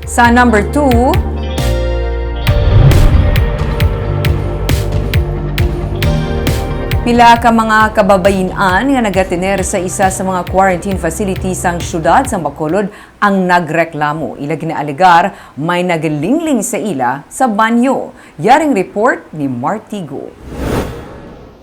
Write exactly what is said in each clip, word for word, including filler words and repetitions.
Sa number two, pila ka mga kababayin-an nga nagatener sa isa sa mga quarantine facility sang siyudad sang Bacolod ang nagreklamo. Ila ginaalegar may naglingling sa ila sa banyo. Yaring report ni Martigo.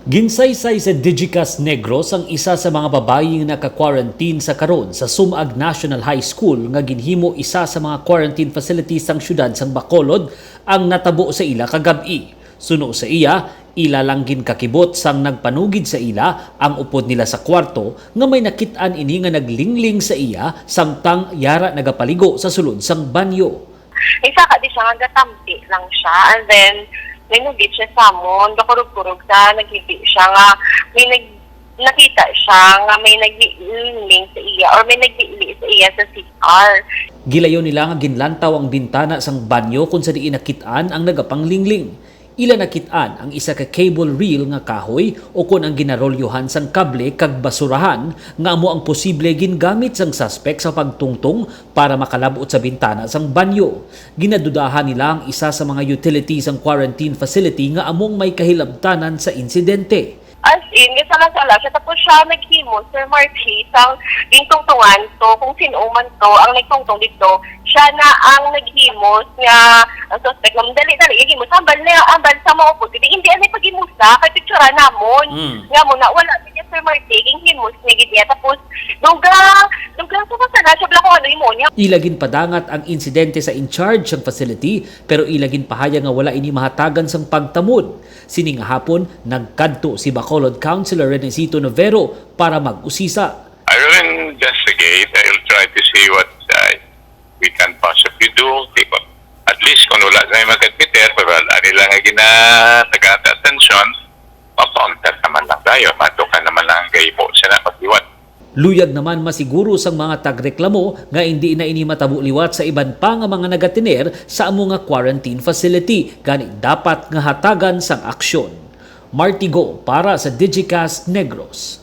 Ginsaysay sa Digicast Negros ang isa sa mga babayi nga naka-quarantine sa karon sa Sumag National High School nga ginhimo isa sa mga quarantine facilities sang siyudad sang Bacolod ang natabo sa ila kagab-i. Suno sa iya, ila lang ginkakibot sang nagpanugid sa ila ang upod nila sa kwarto nga may nakit-an ini nga naglingling sa iya samtang yara nagapaligo sa sulod sang banyo. Isa ka di siya nga gatampi lang siya, and then may nugit siya sa amon, gakurog-kurog sa naghibi siya nga may nag nakita siya nga may naglingling sa iya or may naglili sa iya sa C R. Gilayon nila nga ginlantaw ang bintana sang banyo kon sa diin nakit-an ang nagapanglingling. Ila nakit-an ang isa ka cable reel nga kahoy ukon ang ginarolyohan sang kable kag basurahan nga amo ang posible gingamit sang suspek sa pagtungtong para makalab-ot sa bintana sang banyo. Ginadudahan nila ang isa sa mga utility sang quarantine facility nga among may kahilabtanan sa insidente. As in, gisala-sala siya. Tapos siya naghimo, Sir Marky, sang gintungtungan to, kung sino man to, ang nagtungtong dito, siya na ang naghimo nga ang suspect nga dali-dali yung himo. Hambal niya, hambal sa mga upod. Hindi, hindi, ano yung paghimusa, kay picturean namon. Mm. Nga mo na, wala niya, Sir Marky, yung himo niya gid niya. Tapos, duga, duga, sa masala siya, bala kung ano yung mo niya. Ila ginpadangat ang insidente sa in-charge sang facility, pero ila ginpahayag nga wala ini mahatagan sang pagtamod. Sini nga hapon, nagkadto si Bacolod Councilor Renesito Novero para mag-usisa. I will investigate. I will try to see what uh, we can possibly do. Di ba? At least kung wala na yung mag-admiter, pero ano lang nga ginatagaan attention, mapauntat naman lang tayo. Matukan naman lang ang gaybo sila pag-iwan. Luyag naman masiguro sang mga tagreklamo nga indi na ini matabo liwat sa iban pa nga mga nagatener sa amo nga quarantine facility, gani dapat nga hatagan sang aksyon. Martigo para sa Digicast Negros.